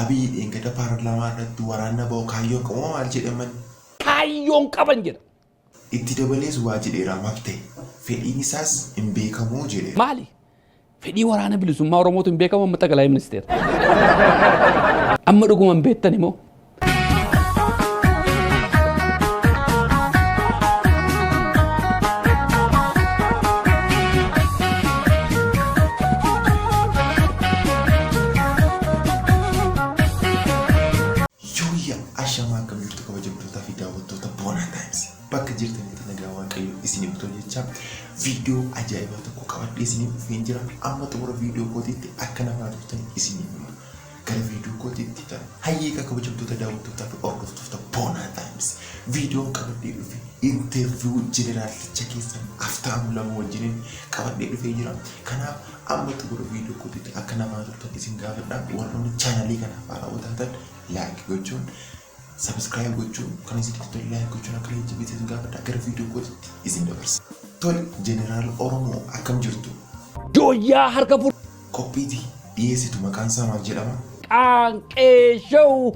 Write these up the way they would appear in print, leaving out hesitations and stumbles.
Abiyyi dheengadda paarlaamaa irratti waraanna ba'u kaayyoon qabu maal jedhaman? Kaayyoon qaban jedha. Itti dabalees waa jedheera maaf ta'e. Fedhiin isaas hin beekamuu jedheera. Maali? Fedhii waraana bilisummaa Oromootu hin beekamu amma xaqalaa ministeera. Amma dhuguma hin beektan immoo. Yooyya ashamaa akkam jirtu kabajamtootaa fi daawwattoota Boonaa Times. Bakka jirtanitti nagaa Waaqayyo isiniif tolu jecha viidiyoo ajaa'ibaa tokko qabadhee isiniif dhufeen jira. Amma xumura viidiyoo kootiitti akka namaa turtan isiniif hima. Gara viidiyoo kootiitti ta'a. Hayyeeqa kabajamtoota daawwattootaa fi hordoftoota Boonaa Times. Viidiyoon qabadhee dhufe interview jeneraalticha keessan Haftaamuu Lamuu wajjiniin qabadhee dhufee jira. Kanaaf amma xumura viidiyoo kootiitti akka namaa turtan isin gaafadha. Warroonni chaanalii kanaaf haarawaa taatan like gochuun, subscribe gochuun, kan isinitti tole like gochuun akka jajjabeessan isin gaafadha. Gara viidiyoo kootiitti isin dabarsa. Tole, Jeneraal Oromoo, akkam jirtu? Jooyyaa harka fuudh. Qophiiti dhiyeessitu maqaan isaa maal jedhama? Qaanqee Show.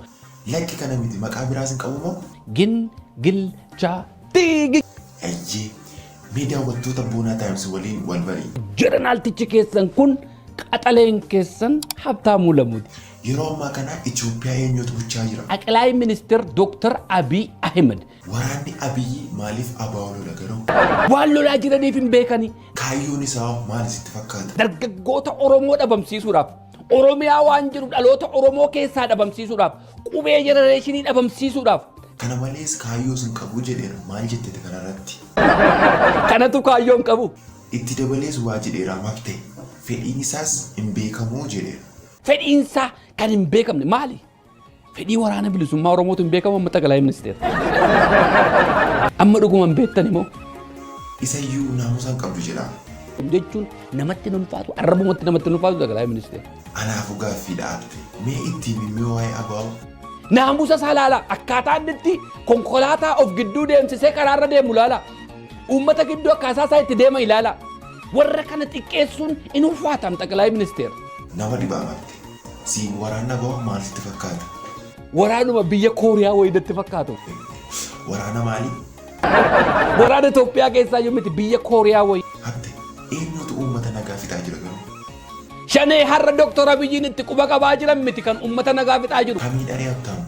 Lakki, kana miti, maqaa biraas hin qabu moo? Gingilchaa tiigi. Ayyee, mee daawwattoota Boonaa Times waliin wal barii. Jeneraaltichi keessan kun qaxaleen keessan Habtaamuu Lamuuti. Yeroo ammaa kana Itoophiyaa eenyutu bulchaa jira? Xaqilaayi Ministeer Dooktar Abiy Ahmed. Waraanni Abiyyi maaliif ABO lola garuu? Waan lolaa jiraniif hin beekani. Kaayyoon isaa hoo maal sitti fakkaata? Dargaggoota Oromoo dhabamsiisuudhaaf, Oromiyaa waan jiru dhaloota Oromoo keessaa dhabamsiisuudhaaf, qubee jenereeshinii dhabamsiisuudhaaf. Kana malees kaayyoos hin qabu jedheera. Maal jettete kanarratti? Kanatu kaayyoo hin qabu. Itti dabalees waa jedheera maaf ta'e. Fedhiin isaas hin beekamuu jedheera. Fedhiinsaa kan hin beekamne maali? Fedhii waraana bilisummaa Oromootu hin beekamu amma xaqalaa ministeera. Amma dhuguma hin beektan immoo. Isayyuu naamusa hin qabdu jedha. Jechuun namatti hin ulfaatu, arrabumatti namatti hin ulfaatu xaqalaa ministeera. Anaafuu gaaffiidha Abte. Mee itti himi mee waa'ee ABO? Naamusa isaa laala, akkaataa inni itti konkolaataa of gidduu deemsisee karaarra deemu laala. Uummata gidduu akkaataa isaa itti deema ilaala. Warra kana xiqqeessuun in ulfaatam xaqalaa ministeera. Nama dhibaa Abte. Siin waraanna ABO maal sitti fakkaata? Waraanuma biyya Kooriyaa wayii natti fakkaatu. Waraana maalii? Waraana Itoophiyaa keessaa iyyuu miti, biyya Kooriyaa wayii. Habte, eenyutu uummata nagaa fixaa jira garuu? Shanee har'a Dooktar Abiyyiin itti quba qabaa jiran miti kan uummata nagaa fixaa jiru. Kamii dharee Habtaamu?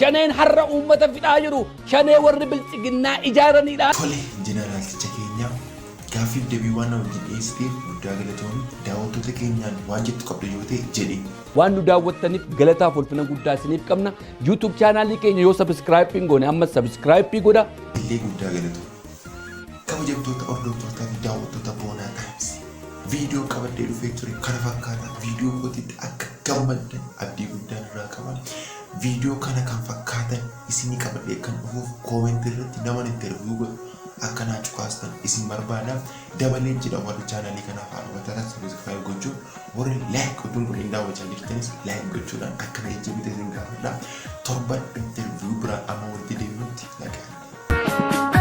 Shaneen har'a uummata fixaa jiru shanee warri biltsiginnaa ijaaranidha. Tole, jeneraalticha keenya, gaaffiif deebii waan na wajjin dhiyeessiteef guddaa galatoomi. Daawwattoota keenyaan waan jettu qabda yoo ta'e jedhi. Waan nu daawwattaniif galataaf ulfina guddaa isiniif qabna. YouTube chaanaalii keenya yoo subscribe hin goone amma subscribe godha. Illee guddaa galatoomi. Kabajamtoota hordoftootaa fi daawwattoota Boonaa Times. Viidiyoo qabadhee dhufee ture kana fakkaata. Viidiyoo kootiitti akka gammaddan abdii guddaan irraa qaba. Viidiyoo kana kan fakkaatan isinii qabadhee kan dhufuuf koomentii irratti naman interview godhu akka naa cuqaastan isin barbaada. Dabaleen jedha, warri chaanaalii kanaaf haarawaa taatan subscribe gochuun, warri like utuun godhin daawwachaa jirtanis like gochuudhaan akka na jajjabeessitan isin gaafadha. Torban interview biraan amma walitti deebinutti nagaan.